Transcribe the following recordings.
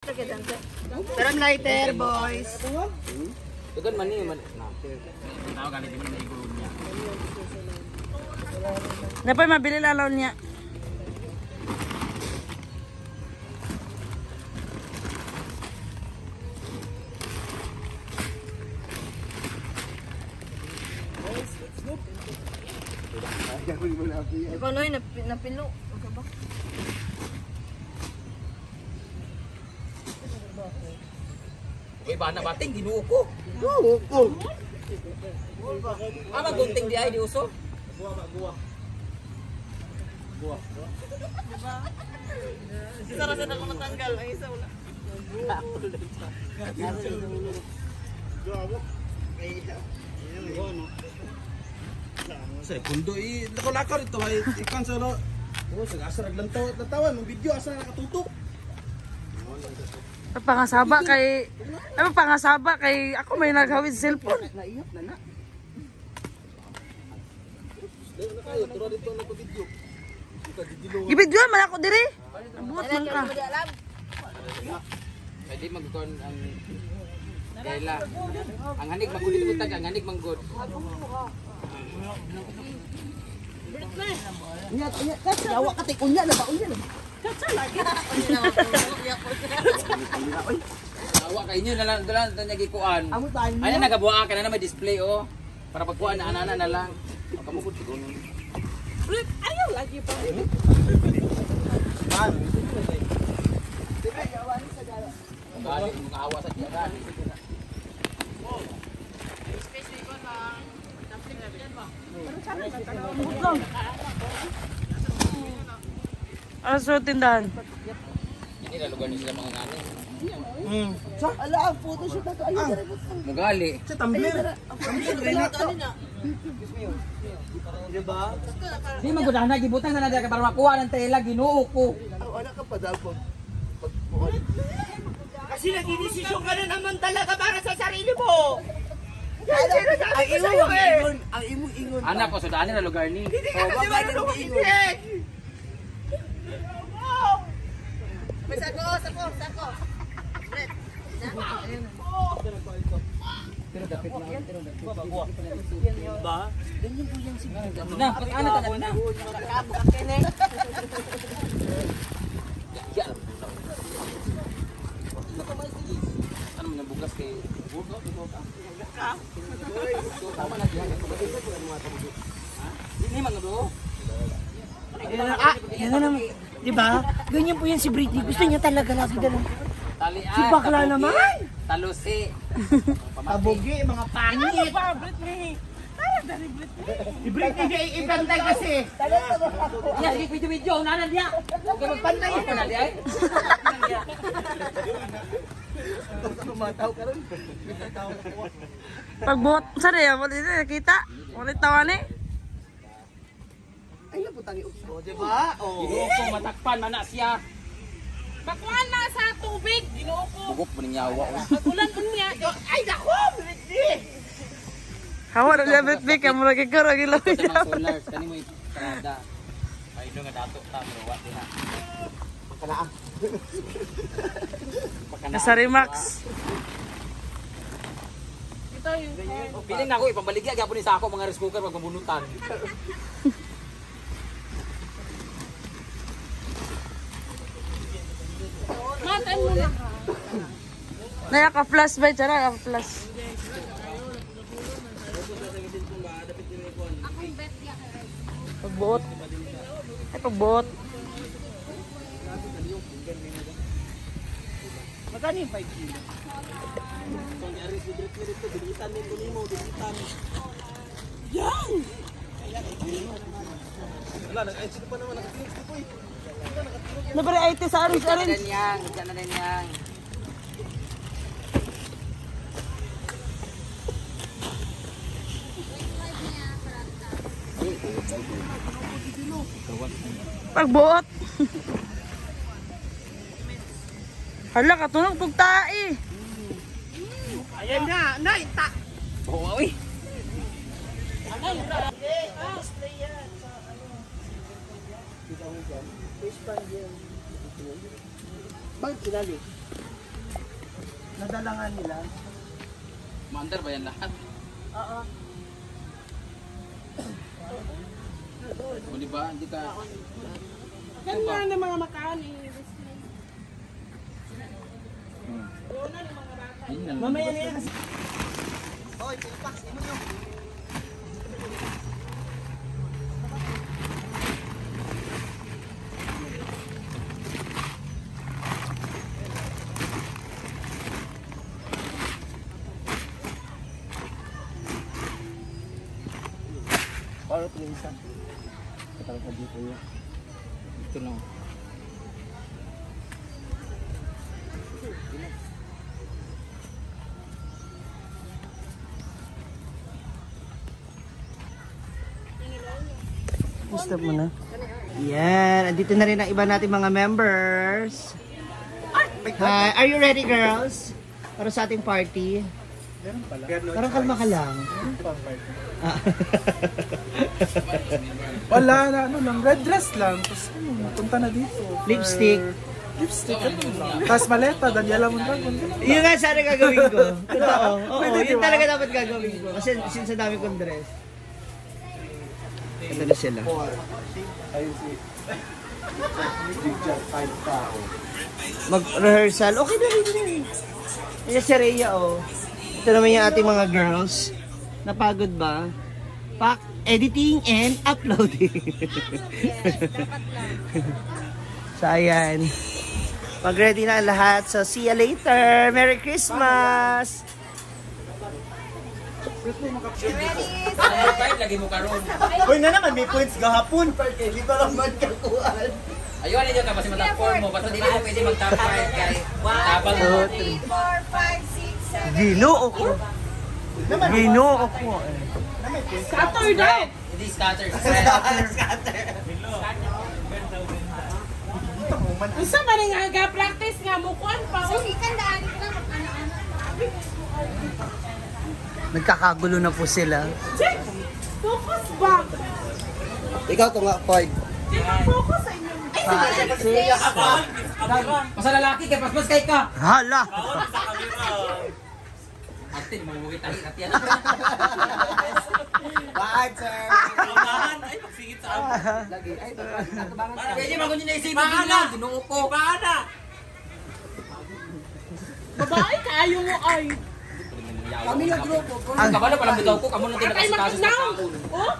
Saram lighter, boys. Dugan man ni man. Tao gani di man iguro niya. Napay mabili lalaw niya. Ikaw noy, napilo. Ano ba? Uy, bana bating Ginoo ko. Oo, ko. Ah, magunting di ay di uso. Isa ra sa ako natanggal, ang isa wala. Sa pundo i lakaw-lakaw dito ay ikan sa lo. Oh, sa asa raglantaw lantawan mo video asa nakatutok. Pangasaba kay ano pangasaba kay ako may naghawid cellphone. Naiyap na na. Dili na kayo tura dito na video. Ika didilo. Gibidyo man ako diri. Buot man ka. Pwede magkon ang kaila. Ang hanig manggod dito tag, ang hanig manggod. Unya, unya, yawa ka tik unya na ba unya na. Awa kay inyo na lang doon lang niya gikuan. Amo tayo. Ay na nagabuha ka na na may display oh. Para pagkuan na anana na lang. Kamukod siguro. Ayaw lagi pa. Balik mga awa sa tiyagan. Ano sa tindahan? Hindi na lugar niyo sila mga ngani. Ala, ang photo shoot na to. Ayun, dara po. Mugali. Sa tumbler. Tumbler rin na to. Diba? Di magud na gibutang na na para makuha ng tela Ginoo ko. Aw, ana ka pa daw pag Kasi nagdidesisyon ka na naman talaga para sa sarili mo. Ang imong ingon, ang imong ingon. Anak ko sudaan na lugar ni. Hindi ka kasi marunong makinig. May sako, sako, sako. Brett. Pero dapit na. Pero dapit. Ba? Na, pag anak ka na. Ya. Ano man bugas kay bugo bugo ka. Tama na diyan. Hindi man bro. Ah, yan na naman. Di ba? Ganyan po yan si Britney. Gusto niya talaga lagi ganun. Talian. Si bakla tabugi, naman. Talusi. Tabugi, mga pangit. Ano ba Britney? Tara dali Britney. Si Britney siya iibantay kasi. Ya, sige video video una na diya. Okay magpantay pa na diya. Tumataw ka ron. Pagbuot sa rin, wala na nakita. Wala tawa ni. Ay, naputang iuso. Diba? Oh. Ginoo ko matakpan man na siya. Bakuan na sa tubig. Ginoo ko. Bugok mo ning yawa. oh. Pag-ulan unya. Ay, nako, Britney! Hawa na siya Britney kay murag ikaw ra gilaw. Sa mga solars kani mo iparada. Ay do nga dato ta pero wa din na. Kanaa. Pakanaa. Sa Remax. Piling na ako ipambaligya gyapon ni sa ako mga rice cooker pag mabunutan. Naya ka flash ba chara ka flash. Pagbuot. Ay pagbuot. Magkano yung 5 kilo? Wala nag-IG pa naman nakatingin ko eh. Nabari IT sa orange Diyan na orange. din yang, diyan na din yang. Pagbuot. Hala katunog pug tae. Ayan na, nay, ta. Oo, uy. Bakit sinali? Nadala nga nila. Maandar ba yan lahat? Oo. O di ba? Hindi ka... Ganda na mga makanin. Mamaya na yan kasi. Oy, Philipax, imo nyo. Para ito yung isa. Katarang sa dito yun. Ito lang. Stop mo na. Yan, andito na rin ang iba nating mga members. Hi, are you ready, girls? Para sa ating party? Meron pala. Parang kalma ka lang. Wala na, ano lang, red dress lang. Tapos ano, punta na dito. Lipstick. Lipstick, ano lang. Tapos maleta, Daniela Mondragon. Ganun lang. Yun nga sana gagawin ko. Totoo. Oo, Pwede, yun di ba? talaga dapat gagawin ko. Kasi since sa dami kong dress. Ito na sila. Ayun si... Jig-jag, 5 tao. Mag-rehearsal. Okay na rin yun. Ayan si Rhea, oh. Ito naman yung ating mga girls. Napagod ba? Pack, editing, and uploading. So, ayan. Pag-ready na ang lahat. So, see you later. Merry Christmas! Number 5, lagi mo karon. Uy, na naman, may points gahapon. Porque di ba lang man kakuan. Ayun, ninyo ka, basta ma-top 4 mo. Basta dili mo pwede mag-top 5 kay tabang mo. 2, 3. 4, 5, 6, 7. Ginoo ko. Ginoo ko. Scatter daw! Hindi scatter, spread. Unsa man nga ga-practice nga mo kuan pa. So, ikan daan ka na mag-ano-ano. Nagkakagulo na po sila. Check! Focus ba? Ikaw to nga, Ford. Check ang focus sa inyong. Basta lalaki kay paspas kay ka. Hala! Ate, mamugit tayo ate. Bye, sir. Lagi, ay, Para kaya man kunyo naisipin din lang, Ginoo ko. Babae kaayo mo ay. Kami na grupo. Ang kabalo pala bitaw ko, kamo nang Kay tinakasikaso sa makinaw. taon. Oh,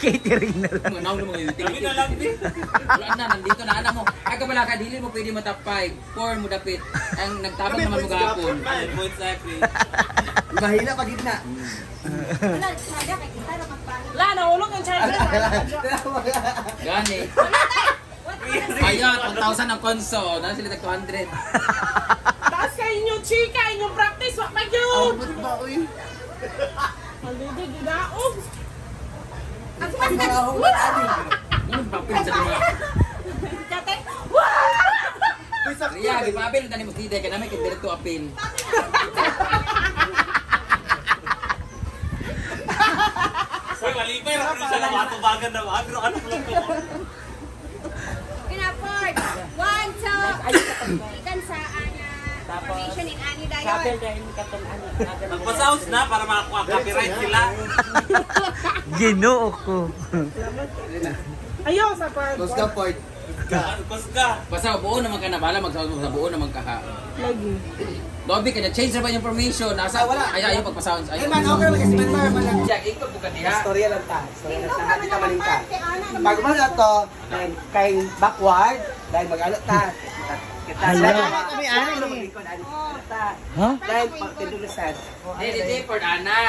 Catering na lang. Mga naw ng mga utility. Kami na lang din. Wala na, nandito na anak mo. Ay kabala ka, dili mo pwede ma top 5. 4 mo dapit. Ang nagtabang naman mo gahapon. Mahina pag gitna. Wala, sada kay kita ra magpangit. la nahulog ang charger. Gani. Ayun, 1,000 ang konso. Na sila tag 200. Taas kay inyong chika, inyong practice, wa pa gyud. Abot ba, uy? Ang didi ginaog. Ang basta. Ganun papel sa mga. Dati. Riya, gipapil tani mo kay namin kay diretso apil. Uy, malipay ra kuno siya lang matubagan na ba? Pero ano lang ko. Pinaport. 1, 2. Ikan sa ana formation in ani dayon. Magpasaos na para makakuha copyright sila. Ginoo ko. Ayaw sa pa. Kusga, Ford. Kusga. Basta buo naman ka na bala magsaot mo sa buo naman ka ha. Lagi. Lobby ka na change ra ba yung information? Nasa wala. Ay ayaw pagpasaon Ay, ayaw. man, okay naman kasi man, man, man. Jack, ikaw buka diha. Istorya lang ta. Istorya lang ta. Ikaw Di ka ta malingka. man ana. Pag umano to, then kay backward, dahil mag-ano ta. Kita. Hala. Kami ano eh. Ha? Dahil pag tinulusan. Di di di for ana.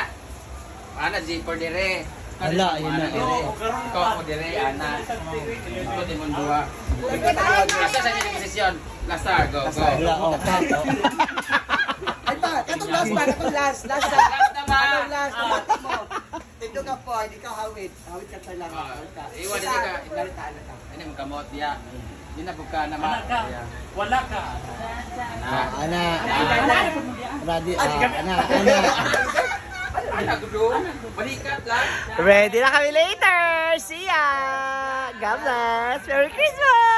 Ana di for dire. Hala, ayun na. Ana dire. Ikaw mo dire ana. Ikaw di mo duha. Lasa sa inyong posisyon. Lasa, go go. Hala, oh. Ay ba, katong last ba, katong last, last na. Last na ba? Katong last, tumati mo. Tindog ka, Ford, ikaw hawid. Hawid ka sa lang. Ah, Hawid ka. iwan din ka. Ikaw ta, ano ta. Ano mo kamot diya. Di na buka na ma. Diya. Wala ka. Ana. Ana. Ready, ana, ana. Ana gudo. Balikat lang. Ready na kami later! See ya! God bless! Merry Christmas!